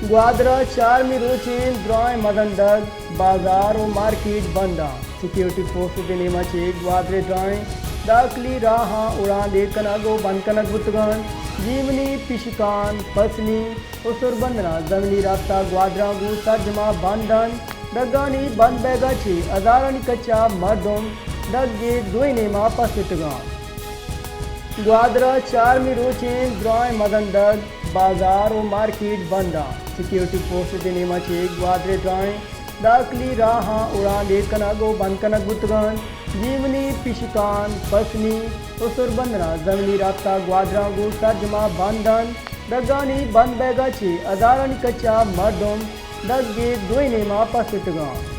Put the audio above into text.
گوادر ءَ چارمی روچیں درائیں مزن ڈگ، بازار ءُ مارکیٹ بند اَنت۔ سیکورٹی فورسز ءِ نیمگ ءَ چہ گوادر ءِ درائیں داخلی راہاں اڑاندے کنگ ءُ بند کنگ بوتگ اَنت۔ جیونی، پشکان، پسنی ءُ سربندن ءَ زمینی رابطہ گوادر ءَ گوں سرجم ءَ بند اَنت۔ ڈگانی بند بئیگ ءَ چہ ہزارانی کچ ءَ مردم ڈگ ءِ دوئیں نیم ءَ پسیتگ اَنت۔ گوادر ءَ چارمی روچیں درائیں مزن ڈگ، بازار ءُ مارکیٹ بند اَنت۔ سیکورٹی فورسز ءِ نیمگ ءَ چہ گوادر ءِ درائیں داخلی راہاں اڑاندے کنگ ءُ بند کنگ بوتگ اَنت۔ جیونی، پشکان، پسنی ءُ سربندن ءَ زمینی رابطہ گوادر ءَ گوں سرجم ءَ بند اَنت۔ ڈگانی بند بئیگ ءَ چہ ہزارانی کچ ءَ مردم ڈگ ءِ دوئیں نیم ءَ پسیتگ اَنت۔